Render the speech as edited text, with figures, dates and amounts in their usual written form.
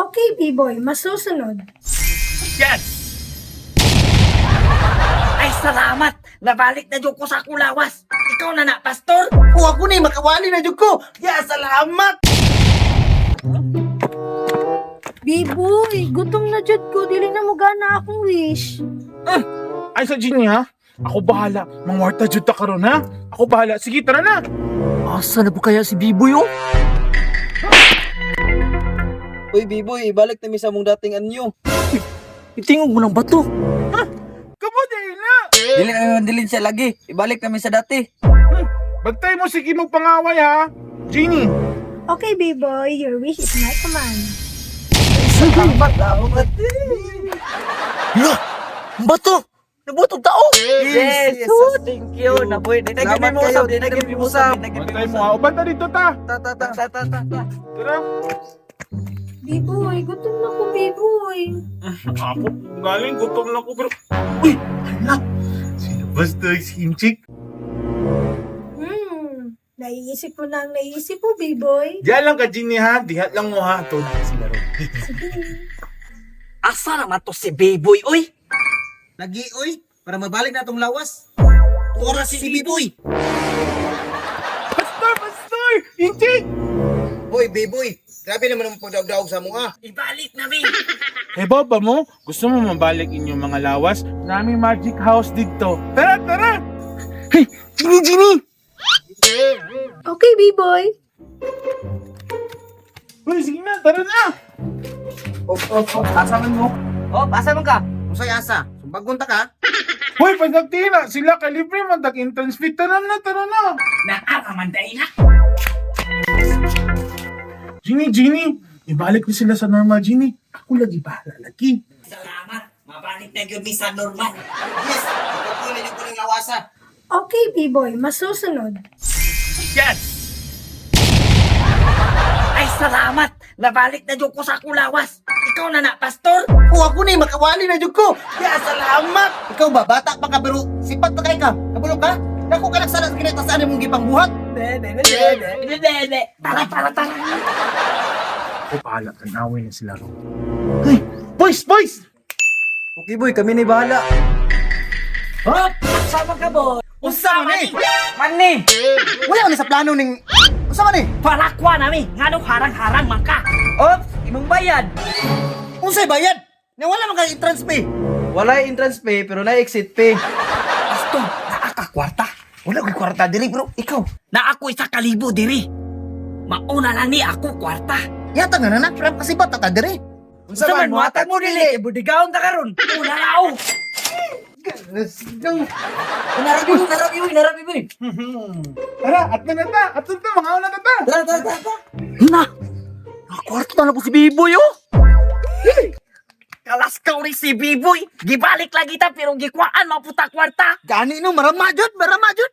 Okay, B-boy, masusunod. Yes! Ay, salamat! Nabalik na jud ko sa kulawas. Ikaw na na, pastor! O ako ni, makawali na jud ko. Ya, salamat! B-boy, gutom na jud ko. Dili na mo gana akong wish. Ay sa Genie ha? Ako bahala. Mangwarta jud ta karon ha? Ako bahala. Sige, tara na. Asa na po kaya si B-boy, oh? Uy, B-boy, ibalik na mi sa mong dating anyo. Itingog mo ng bato. Kamo dahil na. Dili na mi dilin siya lagi. Ibalik na mi sa dati. Bantay mo sige mo pangaway ha. Genie. Okay, B-boy, your wish is my command. Salamat, salamat. Hala! Ang bato! Nabutog tao! Yes, yes, thank you. Naboy, di na gyud mo usab, di na gyud mo usab. Bantay mo ha. O banta dito ta. Ta ta ta ta ta ta. Tara. B-boy, gutom na ko, B-boy. Ako, galing gutom na ko pero... Uy! Hala! Sino ba si Inchik? Naiisip ko na ang naiisip mo, B-boy. Diyan lang ka, Genie ha. Dihat lang mo ha. Ito na sila ron. Sige. Asa naman to si B-boy, oy? Lagi, oy, para mabalik na atong lawas. Oras si B-boy. Pastor! Pastor! Inchik! Hoy, B-boy, grabe naman ang pagdaog-daog sa mga. Ibalik na mi! Eh, baba mo, gusto mo mabalik inyong mga lawas? Nami magic house dito. Tara, tara! Hey, Genie, Genie! Okay, B-boy. Uy, sige na, tara na! Op, op, op. Asa man mo? Op, asa man ka? Unsay asa? Sumbagon ta ka? Hoy, pasagtina, sila kalibre man, tag entrance fee. Tara na, tara na! Naaraman dahil na! Genie, Genie! Ibalik ko sila sa normal, Genie. Ako lagi bahala lagi. Salamat! Mabalik na gyud mi sa normal. Yes, ikaw na ko ng lawasa. Okay, B-boy, masusunod. Yes! Ay, salamat! Nabalik na jud ko sa kulawas. Ikaw na na, pastor! O ako ni, makawali na jud ko. Ya, salamat! Ikaw ba, bata pa ka pero sipat pa kay ka? Kabalo ka? Dako ka nagsala sa kinatasaan imong gipangbuhat. Tara, tara, tara! Ako bahala, tanawin na sila ron. Hey, boys, boys! Okay, boy, kami na bahala. Hop! Sama ka, boy! Unsa man ni? Mani! Wala man ni sa plano ning Unsa man ni? Palakwa nami! Nganong harang-harang man ka! Ops, imong bayad. Unsay bayad? Nawala man kay entrance fee. Wala entrance fee, pero na exit fee. Pastor, naa ka kwarta. Wala koy kwarta diri bro. Ikaw. Na ako 1,000 diri. Mauna lang ni ako kwarta. Yata nga na na, kasi bata ta diri. Unsa man muhatag mo dili, budigaon ta karon. Una na ako. Let's go. Narabi, narabi, narabi, boy. Tara, atlo na ta! Atlo ta, mga una na ta! Tara, tara, tara. tara. Na! Nakwarta na po si Biboy, oh! Kalaskaw ni si Biboy! Gibalik lagi ta pero gikwaan maputa kwarta! Gani no, marama jud, marama jud.